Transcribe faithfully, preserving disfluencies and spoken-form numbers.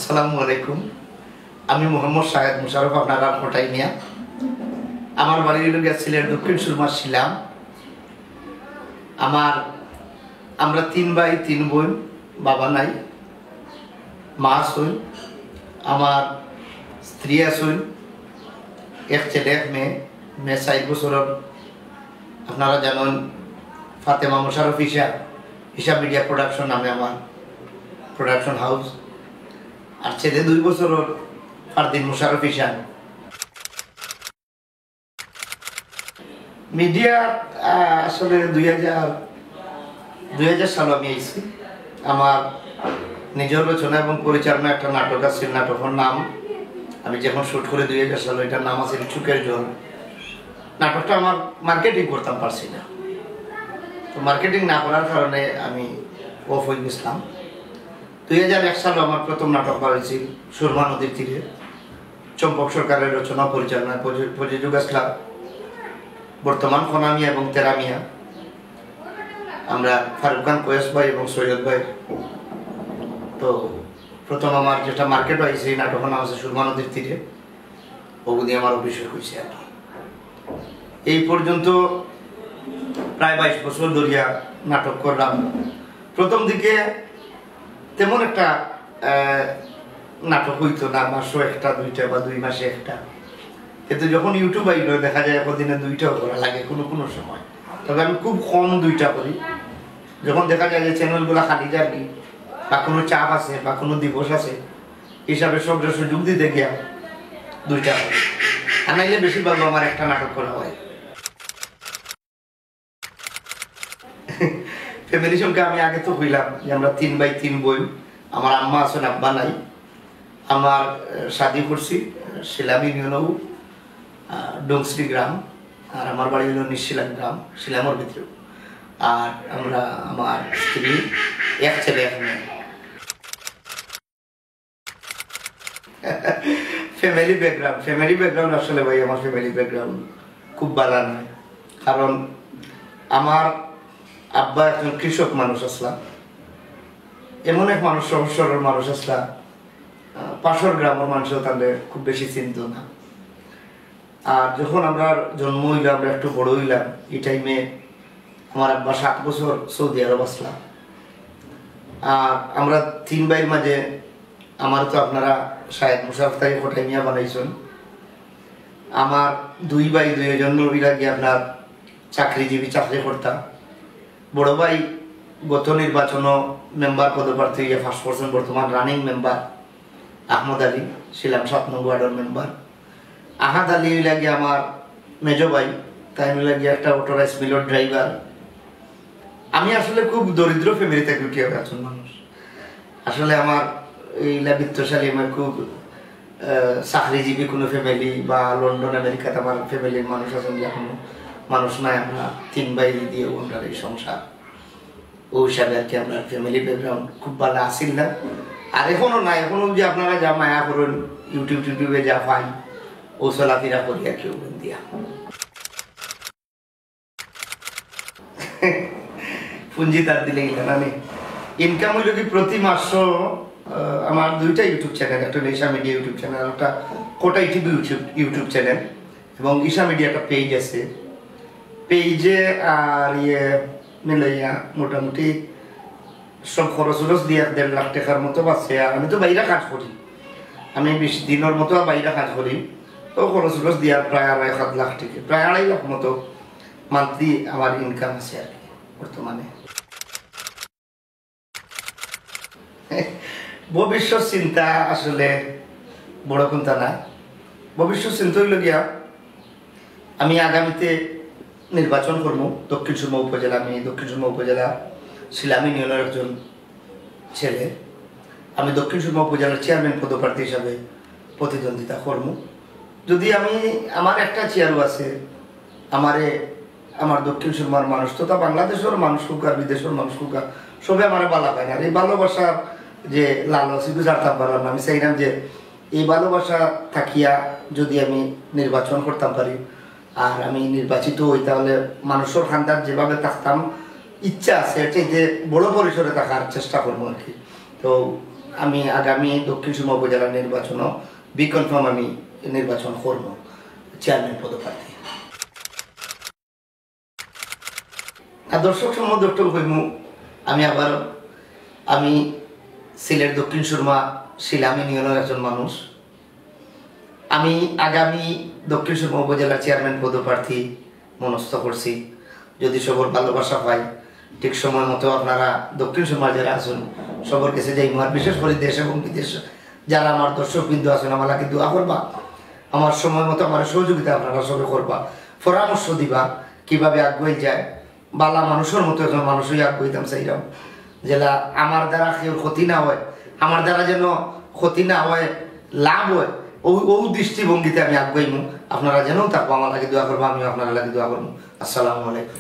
আসসালামু আলাইকুম। আমি মোহাম্মদ শাহেদ মুশাররফ, আপনারার কটাই মিয়া। আমার বাড়ি হইল গিয়া সিলেট দক্ষিণ সুরমার শিলাম। আমার আমরা তিন ভাই, তিন বোন। বাবা নাই, মা আছইন। আমার স্ত্রী আছইন, এক ছেলে এক মেয়ে। মেয়ে চার বছরর। আপনারা জানেন, ফাতেমা মোশাররফ ঈশা, ঈশা মিডিয়া প্রোডাকশন নামে আমার প্রোডাকশন হাউস। আর ছেলে দুই বছরর, ফারদিন মোশাররফ ঈশান। মিডিয়া, আহ, আসলে দুই হাজার, দুই হাজার সালে আমি আইছি। আমার নিজের রচনা এবং পরিচালনা একটা নাটক আছে, নাটকের নাম আমি যখন শুট করি দুই হাজার সালে, এটার নাম আছে চোখের জল। নাটকটা আমার মার্কেটিং করতাম পারছি না, তো মার্কেটিং না করার কারণে আমি অফ হয়ে গেছিলাম। দুই হাজার এক সালে আমার প্রথম নাটক বার হয়েছিল সুরমা নদীর তীরে, চম্পক সরকারের রচনা পরিচালনায় প্রযোজক আসলাম বর্তমান খনা মিয়া এবং তেরা মিয়া। আমরা ফারুক খান কয়েস ভাই এবং সৈয়দ ভাই। তো প্রথম আমার যেটা মার্কেট হয়েছে এই নাটক নাম আছে সুরমা নদীর তীরে। ওগুদি আমার অভিষেক হয়েছে আর কি। এই পর্যন্ত প্রায় বাইশ বছর ধরিয়া নাটক করলাম। প্রথম দিকে তেমন একটা আহ, নাটক হইতো না, মাসো একটা দুইটা বা দুই মাসে একটা। কিন্তু যখন ইউটিউব আইলো দেখা যায় একদিনে দুইটাও করা লাগে কোনো কোনো সময়। তবে আমি খুব কম দুইটা করি। যখন দেখা যায় যে চ্যানেলগুলো খালি যায়নি বা কোনো চাপ আছে বা কোনো দিবস আছে, হিসাবে সবটা সুযোগ দিতে গিয়া দুইটা করি। আর নাইলে বেশিরভাগ আমার একটা নাটক করা হয়। ফ্যামিলি সংখ্যা আমি আগে তো কইলাম যে আমরা তিন ভাই তিন বোন। আমার আম্মা আছেন, আব্বা নাই। আমার আহ, শাদি করছি আহ, শিলাম ইউনিয়নও, আহ, ডোংশ্রী গ্রাম। আর আমার বাড়ি হলো নিশিলাম গ্রাম, শিলামর ভিতরে। আর আমরা, আমার স্ত্রী, এক ছেলে এক মেয়ে। ফ্যামিলি ব্যাকগ্রাউন্ড, ফ্যামিলি ব্যাকগ্রাউন্ড আসলে ভাই আমার ফ্যামিলি ব্যাকগ্রাউন্ড খুব ভালো নয়। কারণ আমার আব্বা একজন কৃষক মানুষ আসলা, এমন এক মানুষ, সহজ সরল মানুষ আসলা। আহ, পাশের গ্রামের মানুষও তাহলে খুব বেশি চিনতো না। আর যখন আমরা জন্ম হইলাম, আমরা একটু বড় হইলাম, এই টাইমে আমার আব্বা সাত বছর সৌদি আরব আসলা। আর আমরা তিন ভাইয়ের মাঝে আমার তো আপনারা শাহেদ মুশাররফ তাই কটাই মিয়া বানাইছেন। আমার দুই ভাই দুইজন রইলা গিয়ে আপনার চাকরিজীবী, চাকরি করতা। বড় ভাই গত নির্বাচনও মেম্বার পদপ্রার্থী হইয়া ফার্স্ট পার্সন, বর্তমান রানিং মেম্বার আহমদ আলী, শিলাম সাত নম্বর ওয়ার্ডের মেম্বার। আহাদ আলী হইলা গিয়া আমার মেজো ভাই, তাই হইলা গিয়া একটা অটো রাইস মিলর ড্রাইভার। আমি আসলে খুব দরিদ্র ফ্যামিলি থেকে উঠি একজন মানুষ। আসলে আমার এই বিত্তশালী, আমার খুব আহ, চাকরিজীবী কোনো ফ্যামিলি বা লন্ডন আমেরিকাতে আমার ফ্যামিলির মানুষ আছেন যে কোনো মানুষ নাই। আমরা তিন ভাই দিয়ে ওনার এই সংসার, ওই হিসাবে আর কি আমরা ফ্যামিলি ব্যাকগ্রাউন্ড খুব ভালো আসিল না। আর এখনো না, এখনো যে আপনারা যা মায়া করেন, ইউটিউব টিউটিউবে যা পাই, ও চলাফেরা করি আর কি ওখান দিয়া। পুঞ্জি তার দিলে গেলে না নি। ইনকাম হইল কি প্রতি মাসও আহ, আমার দুইটা ইউটিউব চ্যানেল, একটা ঈশা মিডিয়া ইউটিউব চ্যানেল, একটা কোটাই টিভি ইউটিউব ইউটিউব চ্যানেল এবং ঈশা মিডিয়া একটা পেজ আছে। পেজে আর ইয়ে মিলাইয়া মোটামুটি সব খরচ উরচ দিয়ে এক দেড় লাখ টাকার মতো বাঁচে। আর আমি তো বাইরে কাজ করি, আমি বিশ দিনের মতো বাইরে কাজ করি। তো খরচ উরচ দিয়ে আর প্রায় আড়াই সাত লাখ টাকা, প্রায় আড়াই লাখ মতো মান্থলি আমার ইনকাম আছে আর কি বর্তমানে। ভবিষ্যৎ চিন্তা আসলে বড় কোনটা না। ভবিষ্যৎ চিন্তা হইল গিয়া আমি আগামীতে নির্বাচন করবো দক্ষিণ সুরমা উপজেলা। আমি দক্ষিণ সুরমা উপজেলা শিলাম ইউনিয়নের একজন ছেলে। আমি দক্ষিণ সুরমা উপজেলার চেয়ারম্যান পদপ্রার্থী হিসাবে প্রতিদ্বন্দ্বিতা করবো। যদি আমি, আমার একটা চেয়ারও আছে, আমারে আমার দক্ষিণ সুরমার মানুষ তথা বাংলাদেশের মানুষ হোক আর বিদেশের মানুষ হোক, সবে আমারে ভালা পায় না। আর এই ভালোবাসার যে লালচ, এগুলো ছাড়তাম পারলাম না। আমি চাইলাম যে এই ভালোবাসা থাকিয়া যদি আমি নির্বাচন করতাম পারি আর আমি নির্বাচিত হই, তাহলে মানুষের খান্দার যেভাবে থাকতাম ইচ্ছা আছে, এর চাইতে বড় পরিসরে থাকার চেষ্টা করবো আর কি। তো আমি আগামী দক্ষিণ সুরমা উপজেলার নির্বাচনও বি কনফার্ম আমি নির্বাচন করব চেয়ারম্যান পদপ্রার্থী। আর দর্শক সম্বন্ধে একটু কইমু, আমি আবার আমি সিলেট দক্ষিণ সুরমা শিলাম ইউনিয়নের একজন মানুষ। আমি আগামী দক্ষিণ সুরমা উপজেলার চেয়ারম্যান পদপ্রার্থী মনস্থ করছি। যদি সবর ভালোবাসা পাই, ঠিক সময় মতো আপনারা দক্ষিণ সুরমার যারা আছেন, সবর কাছে যাইমু। আর বিশেষ করে দেশ এবং বিদেশ যারা আমার দর্শকবৃন্দ আছেন, আমার লাগি দোয়া করবা। আমার সময় মতো আমার সহযোগিতা আপনারা সবে করবা, পরামর্শ দিবা কিভাবে আগুয়াই যায়। বালা মানুষের মতো একজন মানুষই আগুয়াইতাম চাইরাম, যেলা আমার দ্বারা কেউর ক্ষতি না হয়, আমার দ্বারা যেন ক্ষতি না হয়, লাভ হয়। ও ও দৃষ্টিভঙ্গিতে আমি আগুয়াইমু। আপনারা যেন থাকবা, আমার লাগি দোয়া করবা, আমিও আপনারা লাগি দোয়া করবো। আসসালামু আলাইকুম।